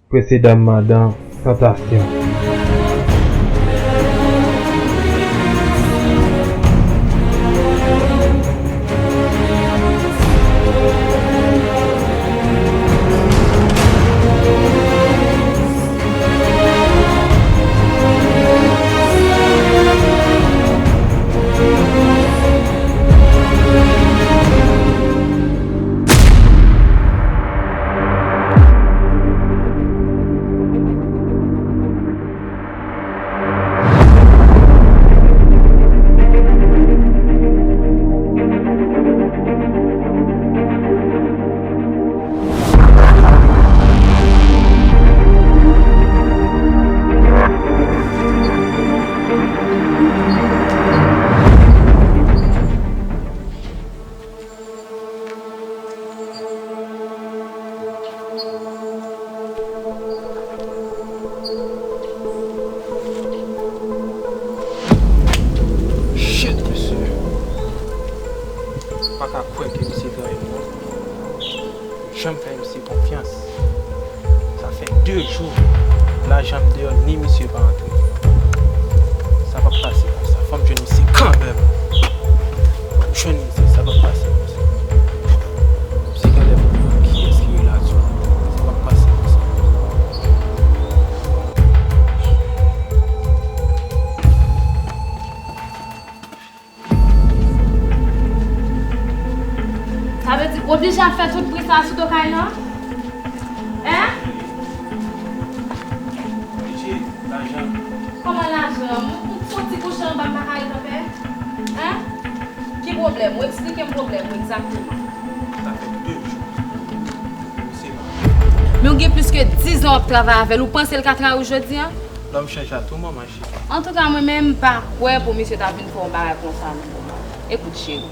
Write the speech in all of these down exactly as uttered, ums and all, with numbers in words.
Presedaman dan Tantasyon. Shit, mesye. M pa ka kwè ke misye trayè m, non. Janm fè misye konfyans. Sa fè de jou, lajan m deyò, ni misye pa antre. Sa p ap pase konsa. Fò m jwenn misye kanmenm. Fò m jwenn misye, sa p ap pase konsa. Misye genlè konn kiyès ki rele Arthur. Sa p ap pase konsa. Sa vle di, w oblije ap fè tout bri sa sou do kay lan? Hein? Oblije, lajan. Kòman lajan? M, m fon ti kouche anba, m pa ka ret anpè? Hein? Ki pwoblèm? Ou eksplike m pwoblèm ou egzakteman. Sa fè de jou. Misye pa. Men w gen plis ke diz an w ap travay avè l, ou panse l ka trayi w jodi a? Lòm chanje a tou moman, cheri. Antouka, mwen menm, m pa kwè pou misye ta vin fè yon bagay konsa non. Ekout, cheri.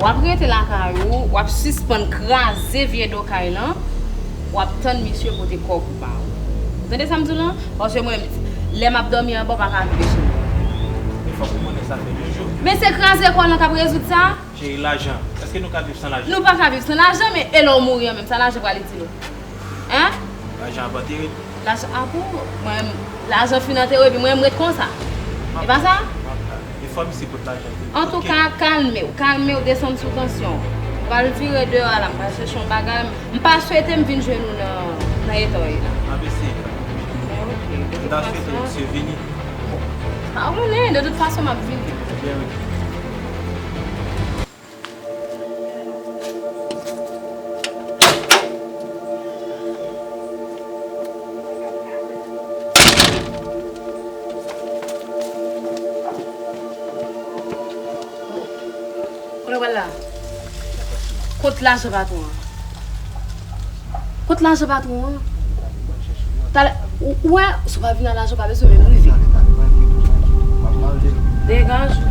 W ap rete lakay ou, w ap sispann kraze vye do kay lan, w ap tann misye pote kòb ou ba ou. Ou tande sa m di w lan? Paske mwen menm, lè m ap dòmi anba, w pa ka rive sou mwen. Men fòk ou konnen sa fè de jou. Men se kraze kò w lan k ap rezoud sa? Cheri, lajan. Èske nou ka viv san lajan? Nou pa ka viv san lajan, men e lè w mouri an menm, sa lajan pral itil ou? Hein? Lajan ap antere. Lajan, ah bon, mwen, lajan fin antere, epi mwen, m ret konsa. E pa sa? M ap la. E fò misye pot lajan tou. Antouka, kalme w, kalme w, desann sou tansyon. M pral vire deyò a la, m pral chèche yon bagay. M pa swete m vin jwenn ou nan, nan eta w ye la. M ap eseye. Men oke, de tout fason. M ta swete misye vini. Pa konnen, de tout fason, m ap vini. Ebyen, oke. Kote w pral la? Kot lajan patwon an? Kot lajan patwon an? Talè, ou, ou wè, si w pa vin a lajan, w pa bezwen menm rive. Degaje w.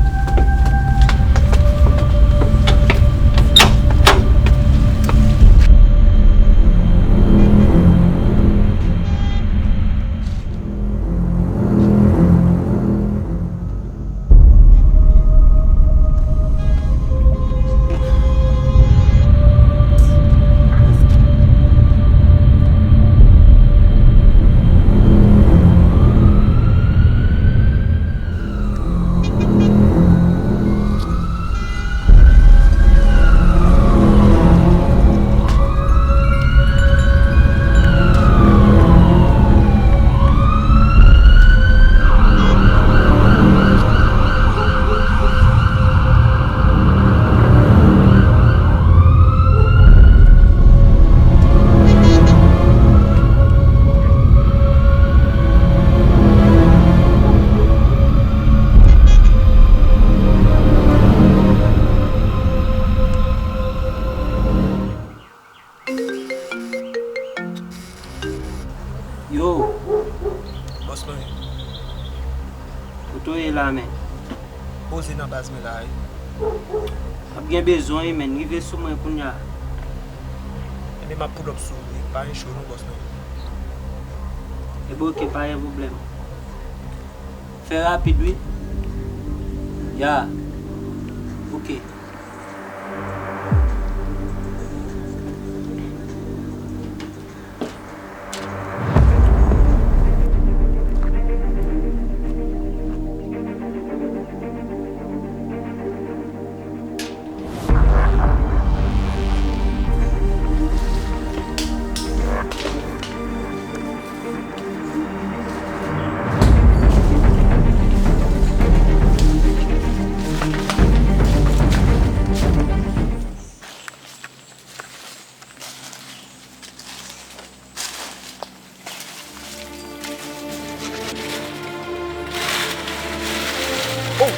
Yo! Bòs mwen. Kote w ye la, men? Poze nan baz mwen la, wi. M ap gen bezwen w, wi, men. Rive sou mwen kounye a. Ebyen, m ap pull up sou ou, wi. Pa gen cho non, bòs mwen. Ebyen, oke, pa gen pwoblèm. Fè rapid, wi. Ya. Oke.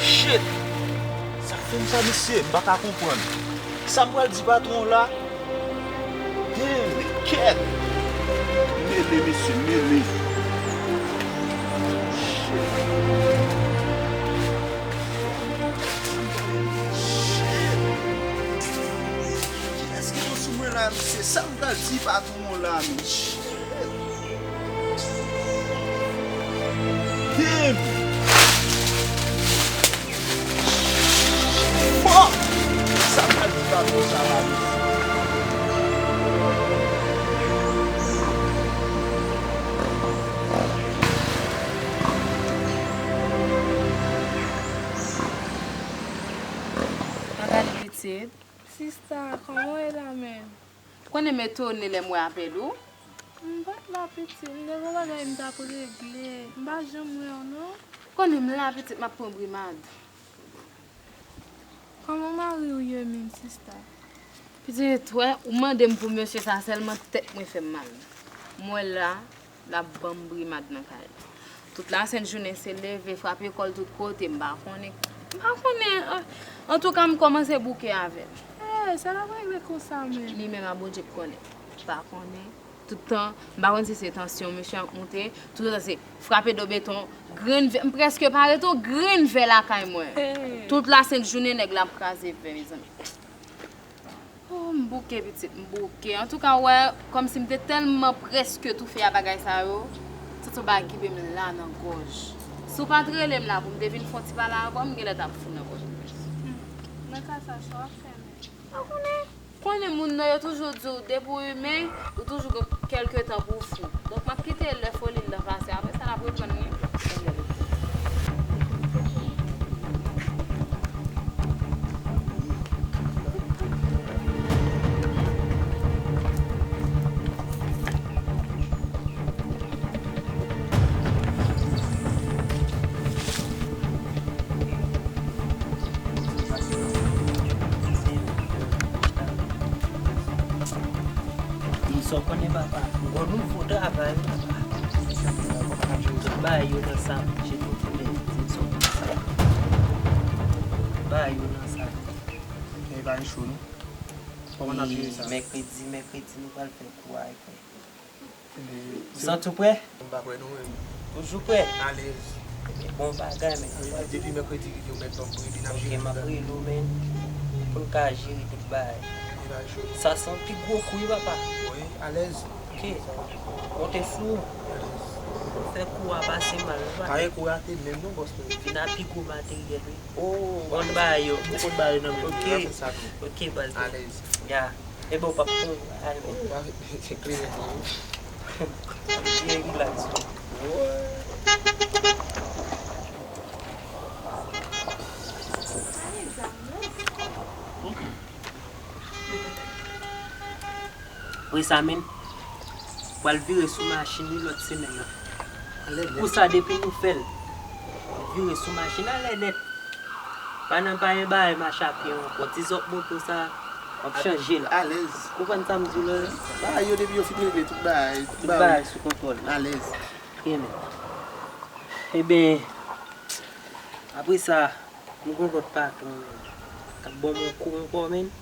Shit! Sa k fè m sa, mesye? M pa ka konprann. Sa m pral di patwon w la? Damn, kèt! Mele, mesye, mele. Shit! Shit! Kilès ki gon sou mwen la, mesye? Sa m pral di patwon w la, men? Shit! Damn! Fuck! Sa m pral di patwon sa la, mesye? Magali pitit. Sista, kòman w ye la menm? Konnen m etone lè m wè apèl ou. M pa t la pitit, m te gon bagay m t ap regle. M pa janm wè w non. Konnen m la pitit, m ap pran brimad. Kòman mari w ye menm, sista? Pitit, wè, ou mande m pou mesye sa, sèlman tèt mwen fè m mal. M wè l la, l ap ban m brimad nan kay la. Tout lasent jounen se leve, frape kò l tout kote, m pa konnen. M pa konnen, an, antouka, m kòmanse bouke avè l. Eh, sa n ap regle konsa menm? Li menm a Bondye k konnen. M pa konnen. Tout tan, m pa konn si se tansyon misye ap monte, tout tan se frape do beton, grenn vè, m prèske pa rete yon grenn vè lakay mwen. Hey. Tout lasent jounen nèg la ap kraze vè, mezanmi. Oh, m bouke, pitit, m bouke. Antouka, w wè, kòmsi m te tèlman prèske toufe a bagay sa yo, m santi yon bagay kenbe m la nan gòj. Si w pa t rele m la pou m te vin fè yon ti pale avè w, m genlè t ap fou nan gòj. Hmm. Nan ka sa, sa w ap fè menm? Pa konnen. Konnen moun nan yo toujou di w depi w imen, ou toujou gen kèlke tan pou w fou. Donk, m ap kite lè foli l lan pase, apre sa, n ap reprann li. Sa w konnen, papa, m gon nouvo travay, papa. Tout bagay yo nan sa, je te di, men, di m sa w konnen sa. Tout bagay yo nan sa. Men pa cho, non? Kòman n ap jere sa? Mèkredi, mèkredi, nou pral fè kou a, frè. Ou santi w prè? M pa prè non, men. Toujou prè? Alèz. Bon bagay, men. Depi mèkredi rive, ou mèt ban m premye n ap jere. Ok, m ap rele w, men. Pou n ka jere tout bagay. Sa se yon pi gwo kou, wi, papa. Wi, alèz. Ok. Konte sou ou. Alèz. Fè kou a pase mal, wi, papa. Pa gen kou rate menm non, bòs mwen. Vin a pi gwo materyèl, wi. Oh, bon bagay yo. Ou konn bagay nan men. Ok. Ok, baz. Alèz. Ya. Ebyen, w p ap pran al, men. Ou pa se kleren tou. Byen rilaks, men. Apre sa, men, pral vire sou machin li lòt semèn nan. Kou sa, depi nou fè l, vire sou machin, alè nèt. Pa nan pa gen bagay mache a pye ankò. Ti zòt moto sa, w ap chanje la. Alèz. Konprann sa m di w la? Bagay yo depi yo fin regle tout bagay. Tout bagay sou kontwòl. Alèz. Byen, men. Ebyen, apre sa, nou gon lòt patwon, men. K ap ban m yon kou ankò, men.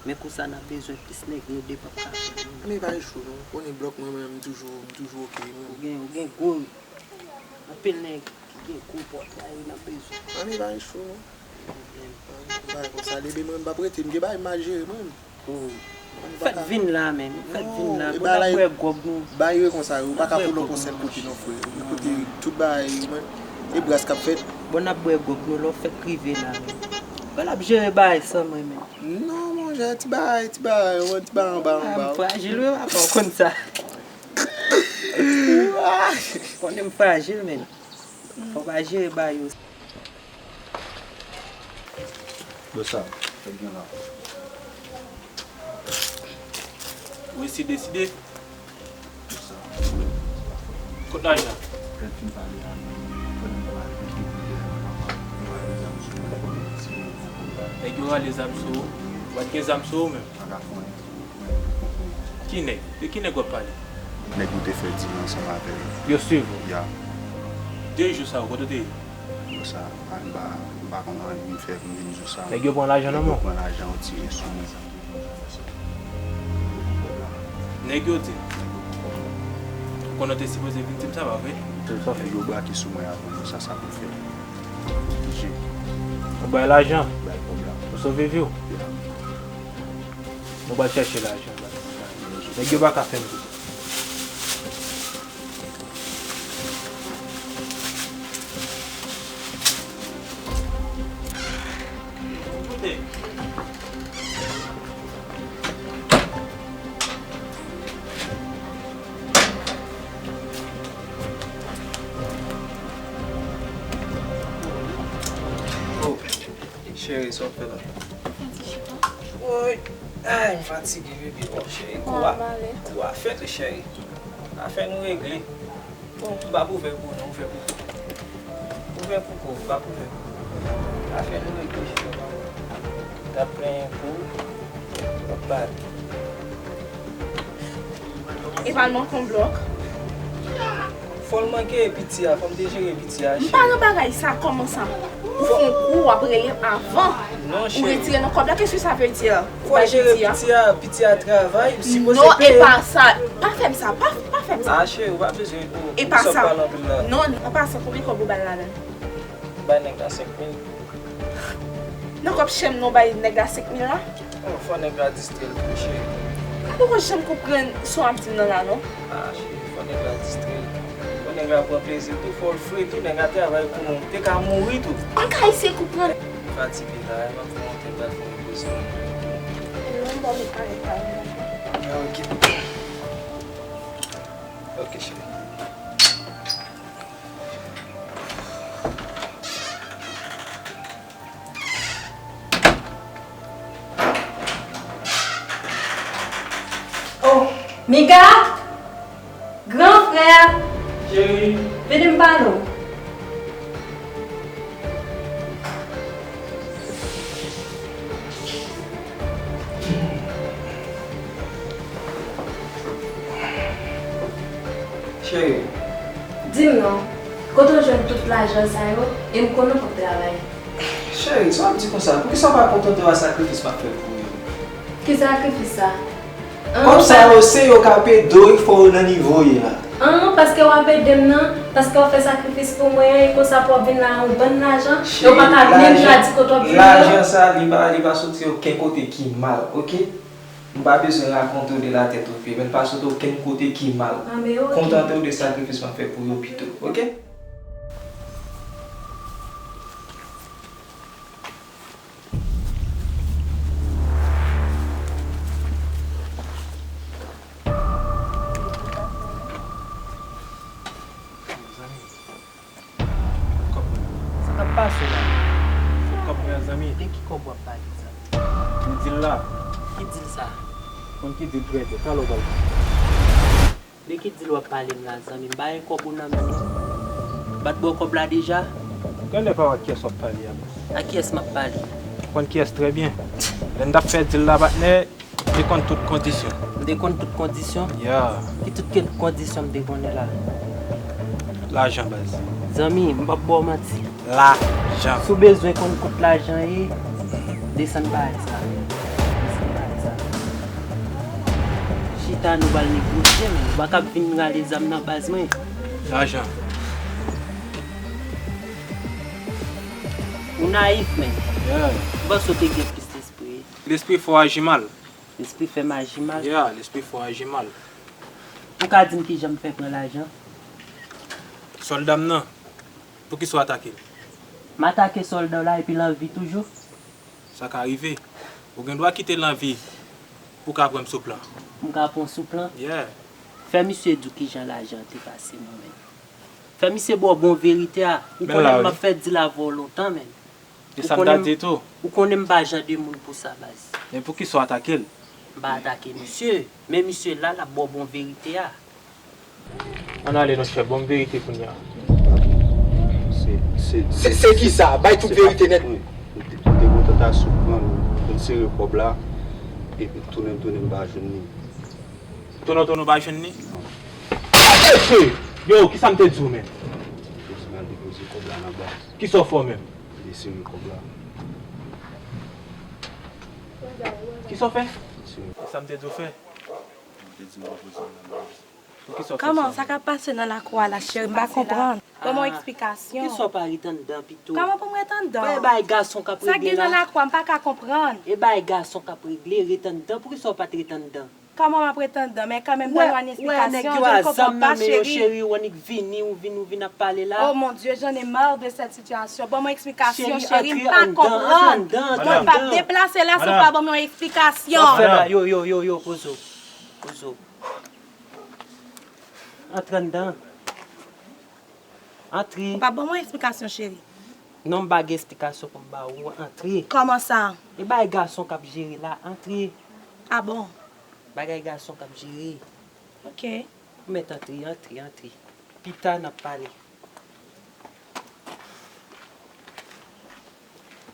Men kou sa n ap bezwen plis nèg, nou de p ap ka fè l, men. Men pa gen cho non. Konnen blòk mwen, mwen, m toujou, m toujou oke, mwen. Ou gen, ou gen gwo Anpil nèg ki gen gwo pòtay n ap bezwen. Anmwey, pa gen cho non. Bagay konsa, depi mwen m p ap rete, m gen bagay m al jere mwen menm. Fèt vin la menm, fèt vin la. Bon, n ap bwè gwòg nou. Bagay yo konsa, ou pa ka pran non konsèy kote non frè. Kote tout bagay, mwen, e bras k ap fèt. Bon, n ap bwè gwòg nou, lè w fèk rive la menm. Bon, n ap jere bagay san mwen menm. Non, monchè, ti bagay, ti bagay, mwen, ti bagay anba, anba. M frajil wi, papa, w konn sa. Konnen m frajil, men. Fò pa jere ba yo. Bòs sa, fèk gen la. Ou esi deside? Bòs sa. Kot lajan? Fèk fin pale a nou. Fò nou pale de pwojè a, papa. Yo rale zam sou mwen, si nou konn pale. Nèg yo rale zam sou ou? Ou pa t gen zam sou ou menm? Pa ka fè anyen. Ki nèg? De ki nèg w ap pale? Nèg nou te fè dil ansanm avè l. Yo swiv ou? Ya. De jou sa yo, kote w te ye? Yo sa, m pa, m pa, m pa konn anyen m fè pou m vin jou sa. Nèg yo pran lajan nan men w? Nèg yo pran lajan, yo tire sou mwen. Nèg yo di, ou konnen w te sipoze vin di m sa, pa vre? Nèg yo brake sou mwen avan, sa, sa pou fè. Ou bay lajan? Bay kòb la. Ou sove vi w? Ya. Nou pral chèche lajan. Nèg yo pa ka fè m konsa. Koute. Oh, cheri, sa w ap fè la? Fè ti chita. Woy! Ay, m fatige, bebe. Oh, cheri, kou a, kou a fèt, wi, cheri. Afè nou regle. Bon, m p ap ouvè pou ou non, ouvè pou kò. Ouvè pou kò, m p ap ouvè pou ou. Afè nou regle, cheri. T ap plenyen pou ou, w ap pale. Epa l manke yon blòk. Fò l manke piti a, fò m te jere piti a, cheri. M pa nan bagay sa, kòman sa? Ou fè yon kou, w ap rele m avan. Non, cheri. Ou retire nan kòb la, qu'est-ce que ça veut dire? Fò l jere piti a, piti a travay, ou sipoze peye. Non, epa sa. Pa fè m sa, pa, pa fè m sa. Ah, cheri, ou pa bezwen, ou, ou sot pale anpil la. Non, an pasan, konbyen kòb ou ba l ladan? M bay nèg la senk mil. Nan kòb chè m nan w bay nèg la senk mil la? Oh, fò nèg la distrè l tou, cheri. M poko janm konprann sa w ap di m nan la, non. Ah, cheri, fò nèg la distrè l. Fò nèg la pran plezi l tou, fò l fre tou, nèg la travay pou nou. Te ka mouri tou. An ka eseye konprann. M fatige la, m ap fè yon tèt bat pou m repoze. Non, m ba w met pale, pale. Ah, ok. Ok, cheri. Oh, Miga! Gran frè! Cheri! Vini m pale w. Cheri. Di m non, kote w jwenn tout lajan sa yo, e m konnen w p ap travay. Cheri, sa w ap di konsa? Poukisa w pa kontante w a sakrifis m ap fè pou ou yo? Ki sakrifis sa? Kòb sa yo, se yo k ap ede w, fò w nan nivo w ye la. An, paske w ap ede m nan, paske w ap fè sakrifis pou mwen an, e konsa pou w ap vin la yon bann lajan, e w pa ka menm chwazi kote w ap jwenn yo. Lajan sa, li pa, li pa soti okenn kote ki mal, oke? M pa bezwen rakonte w de latèt o pye, men l pa soti okenn kote ki mal. An, men oke. Kontante w de sakrifis m ap fè pou yo pito, oke? Zanmi, kòb mwen. Sa k ap pase la? Kòb mwen an, zanmi. De ki kòb w ap pale, zanmi? M di l la. Ki dil sa? Konn ki dil trè byen. Talè w pral. De ki dil w ap pale m la, zanmi? M pa gen kòb ou nan men m non. M pa t ba w kòb la deja? Ou genlè pa wè ak kiyès w ap pale a, baz. Ak kiyès m ap pale? Ou konn kiyès trè byen. Lè n t ap fè dil la, patnè, m te konn tout kondisyon. M te konn tout kondisyon? Ya. Ki tout ke-, kondisyon m te konnen la? Lajan, baz. Zanmi, m p ap ba w manti. Lajan. Si w bezwen konn kot lajan ye, desann bagay sa. Desann bagay sa. Chita, nou pral negosye, men ou pa kab vin rale zam nan baz mwen. Lajan. Ou nayif, men. Yeah. M panse w te gen plis lespri. Lespri fè w aji mal. Lespri fè m aji mal? Yeah, lespri fè w aji mal. Ou ka di m kijan m fè pran lajan? Sòlda m nan. Poukisa w atake l? M atake sòlda w la epi l an vi toujou? Sa ka rive. Ou gen dwa kite l an vi pou w ka pran m sou plan. M ka pran w sou plan? Yeah. Fè misye di w kijan lajan an te pase mwen menm. Fè misye ba w bon verite a. Ou konnen m ap fè dil avè w lontan, menn. E sa m ta di tou. Ou konnen m pa jan de moun pou sa, baz. Men poukisa w atake l? M pa atake misye, men misye la, l ap ba w bon verite a. Ann ale non chèf, ban m verite kounye a. Se, se, se, se kisa? Bay tout verite nèt. Wi. Ou te, ou te gen tantasyon pran l, pou n sere kòb la, epi tounen m tounen m pa jwenn li. Tounen w tounen w pa jwenn li? Non. Efe! Yo, kisa m te di w menm? Depoze, m al depoze kòb la nan bank. Kisa w fè w menm? Li sere kòb la. Kisa w fè? Li sere. E sa m te di w fè? M te di m pa poze nan baz. Pou kisa w fè sa menm? Kòman sa k ap pase nan lakou a la, cheri? M pa konprann. Ban m yon eksplikasyon. Poukisa w pa ret anndan pito? Kòman pou m ret anndan? Bay, bay gason k ap regle la. Sa k gen nan lakou a, m pa ka konprann. E bay gason k ap regle, ret anndan. Poukisa w pa t ret anndan? Kòman m ap ret anndan? Men kanmenm, ban mwen yon eksplikasyon. Jan n konprann pa, cheri. Cheri, ou annik vini, ou vin, ou vin ap pale la. Oh mon Dieu, j'en ai marre de cette situation. Ban mwen eksplikasyon, cheri, m pa konprann. Mwen p ap deplase la si w pa ban mwen yon eksplikasyon. Yo, yo, yo, yo, yo, poze w. Poze w. Antre anndan. Antre. Ou p ap ban mwen eksplikasyon, cheri. Non, m pa gen eksplikasyon pou m ba ou. Antre. Kòman sa? E bay gason k ap jere la. Antre. A bon? Bagay gason k ap jere. Ok. Ou mèt antre, antre, antre. Pita n ap pale.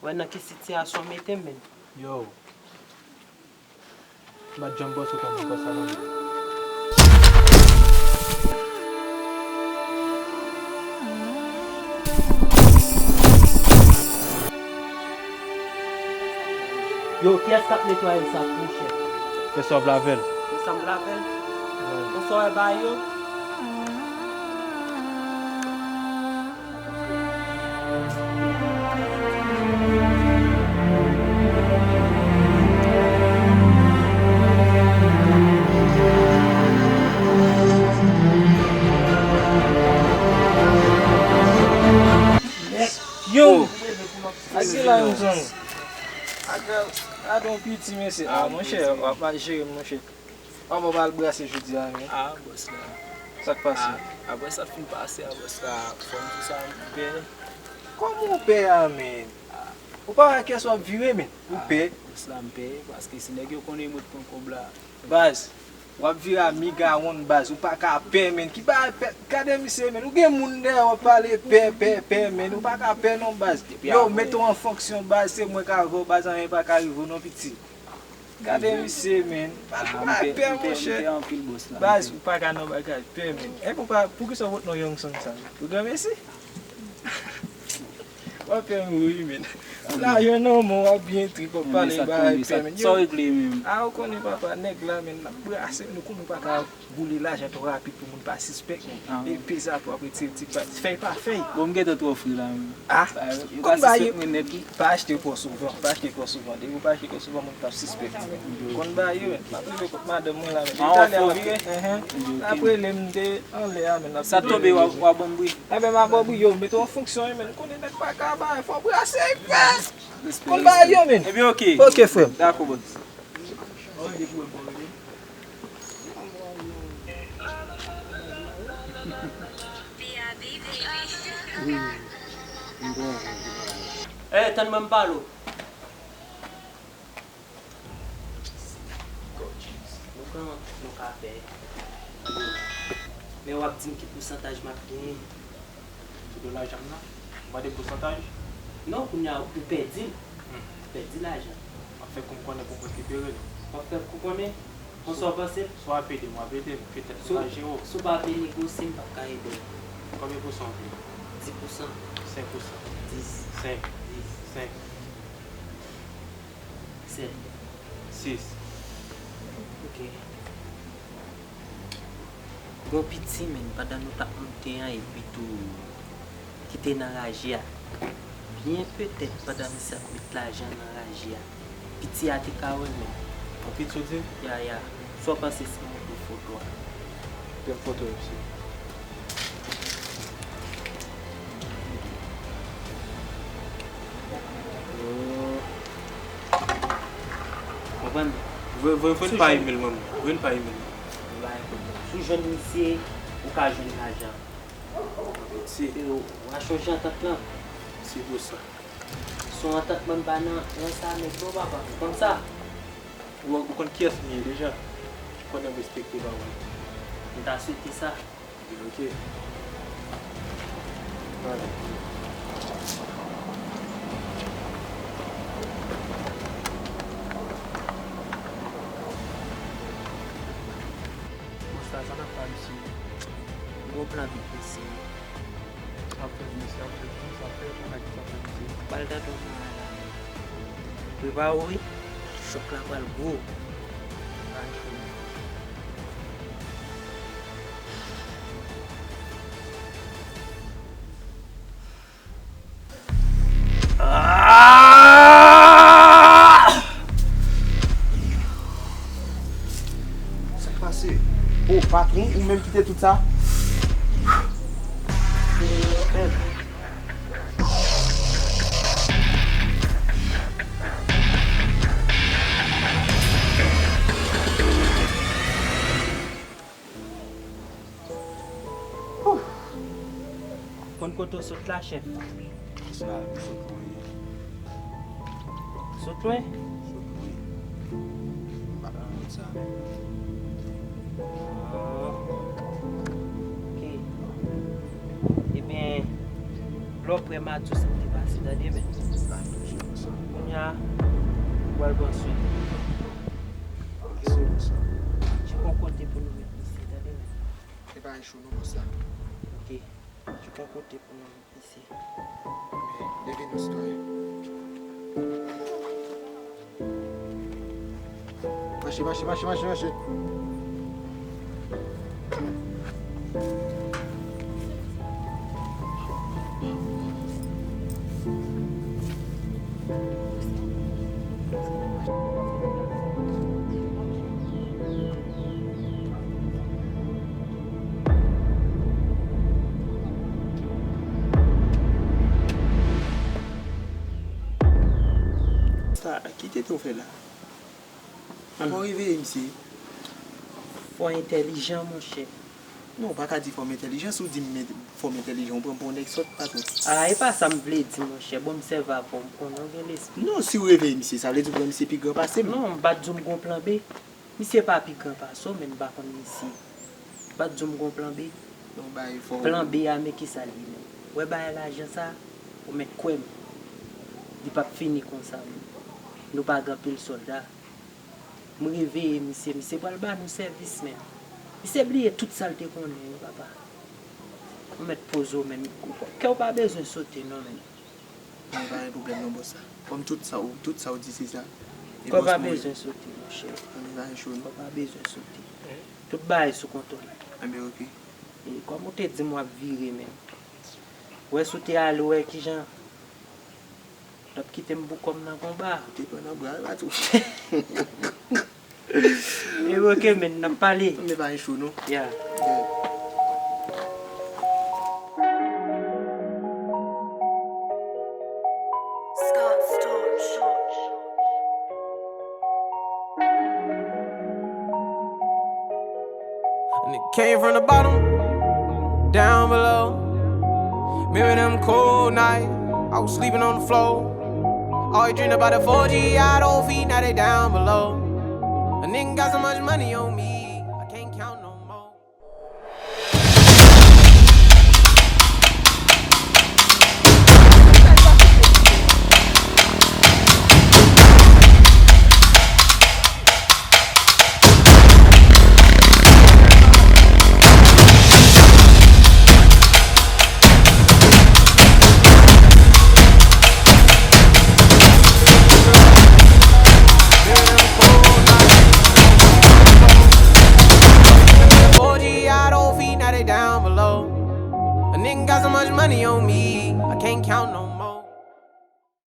Wè nan ki sitiyasyon w mete m, menn. Yo. M pa t janm panse w t ap di konsa non. Yo, kiyès k ap netwaye sa pou ou, chèf? Fè sa w vle avè l. Fè sa m vle avè l? Wi. Konsa w wè bagay yo? Yo! Ak ki la menm zanmi? Ak, ak yon piti mesye. Ah, monchè, w ap mal jere m, monchè. Kòman w pral brase jodi a, men? Ah, bòs la. Sa k pase? Ah, apre sa fin pase a, bòs la, fò m di sa, m pè. Kòman w pè a, men? Ou pa wè kiyès w ap vire, men? Ou pè? Ah, bòs la, m pè, paske si nèg yo konnen mwen t pran kòb la. Baz, w ap vire a mi gawonn, baz, ou pa ka pè, men. Ki bagay pè? Gade misye, men. Ou gen moun dèyè w ap pale pè, pè, pè, men. Ou pa ka pè non, baz. Yo, mete w an fonksyon, baz, se mwen k avè w, baz, anyen pa ka rive w non, piti. Gade misye, men. Baz, ou pa pè, monchè. Baz, ou pa ka nan bagay pè, men. Epi ou pa, poukisa w pot non Youngson sa? Ou granmesi? W ap fè m ri wi, men. Lajan nan men w, w ap byen trip, w ap pale bagay pè, men. Sa w regle menm? A, ou konnen papa, nèg la, men, n ap brase, men ou konnen w pa ka boule lajan twò rapid pou moun pa sispèk, men. E peze apre w ap retire ti pa, fèy pa fèy. Bon, m gentan twò fre la, men. A, ou konn ba yo. Pa achte twò souvan, pa achte twò souvan. Depi w pa achte twò souvan, moun p ap sispèk. Ou konn ba yo, men. M ap rive kot madanm mwen la, men. Depi talè m ap, enhen. L ap rele m de anlè a, men, l ap. Sa tonbe, w a, w a ban m bri. Enben, m a ba w bri, yo, mete w an fonksyon, men. Konnen nèg pa ka bay, fò w brase, frè. Konn bagay yo, men. Ebyen, ok. Ok, frè m. Dakò, bòs. Eh, tann mwen m pale w. Nou pran, nou ka fè. Men w ap di m ki pousantaj m ap genyen. Sou do lajan m nan? Ou mande m pousantaj? Non, kounye a, ou pèdi l. Hmm. Ou pèdi lajan. M ap fè kou m konnen pou m rekipere l. W ap fè kou konnen? Konsa w panse l? Si w ap ede m, w ap ede m. Petèt m ka jere w. Si w pa vle negosye, m p ap ka ede w. Konbyen pousan w vle? Dis pousan. Senk pousan. Dis. Senk. Dis. Senk. Sèt. Sis. Ok. Gon piti, men, pandan nou t ap moute an, epi tou, ki te nan raje a. Byen petèt, pandan misye ap met lajan nan raje a, piti a te ka wè l, men. Yon piti, w di? Ya, ya. Sa w panse si m montre foto a? Pran foto, mesye. Konprann? Voye, voye, voye l pa email mwen. Voye l pa email mwen. Ou pa gen pwoblèm. Si w jwenn misye, ou ka jwenn lajan. Se, w a chonje antant lan? Se pou sa. Se yon antant mwen m ba nan, nan sa, nèg, non, papa. Ou konn sa? Ou, ou konn kiyès m ye deja. Ou konnen m respekte pawòl. M ta swete sa. Ok. Bye. Bon, sa, sa n ap fè, mesye? Gon plan vit, mesye. Ap fè misye, ap fè misye, ap fè, ap fè misye. Bal tanton sa a la. Prepare w wi. Chòk la pral gwo. Ay, chou. Sa k pase? O, patwon, ou menm kite tout sa? Konn kote w sot la, chèf? Sa, m sot lwen. Sot lwen? Sot lwen. M pa konn kote sa. Ah. Ok. Ebyen, lè w prè, m a di w sa k te pase, tande, men. Pa toujou konsa. Kounye a, ou pral pran swen. Pase konsa. Tcheke yon kote pou nou met misye, tande, men. E pa yon cho non, bòs la. Ok. Tcheke yon kote pou nou met misye. Leve non, sitwayen. Mache, mache, mache, mache, mache. Sa, ki tete w fè la? Fò w reveye misye. Fò entèlijan, monchè. Non, ou pa ka di fò m entèlijan. Si w di m ent-, fò m entèlijan, ou pran m pou yon nèg sòt, patwon. A, e pa sa m vle di, monchè. Bon, m sèvi avè w, m konnen w gen lespri. Non, si w reveye misye, sa vle di w pran misye pi gran pase m. Non, m pa t di w m gon plan B. Misye pa pi gran pase w, men m pa konn misye. M pa t di w m gon plan B. Non, bagay fò. Plan B a, men kisa l ye menm? Wè bagay lajan sa, ou mèt kwè m. Li p ap fini konsa menm. Nou pa gen anpil sòlda. M reveye misye, misye pral ba nou sèvis menm. Misye bliye tout sa l te konnen yo, papa. Ou mèt poze w menm. Kè w pa bezwen sote non menm. Mwen pa gen pwoblèm non, bòs la. Kòm tout sa w, tout sa w di se sa. E kò pa bezwen sote, monchè. Mwen pa gen cho non. Kò pa bezwen sote. Tout bagay sou kontwòl. Enben, ok. E kòm ou te di m w ap vire menm. Wè si w te ale, w wè kijan. L ap kite m pou kò m nan konba. Ou te pran nan bra, e pa tou. E ok, men, n ap pale. Men pa gen cho non. Yeah. Yeah. Scott Storch. And it came from the bottom, down below. Remember them cold nights, I was sleeping on the floor. Always dream about the four G, I don't feed, now they down below. A nigga got so much money on me, I can't count no more. Four G, I don't feed, now they down below. A nigga got so much money on me, I can't count no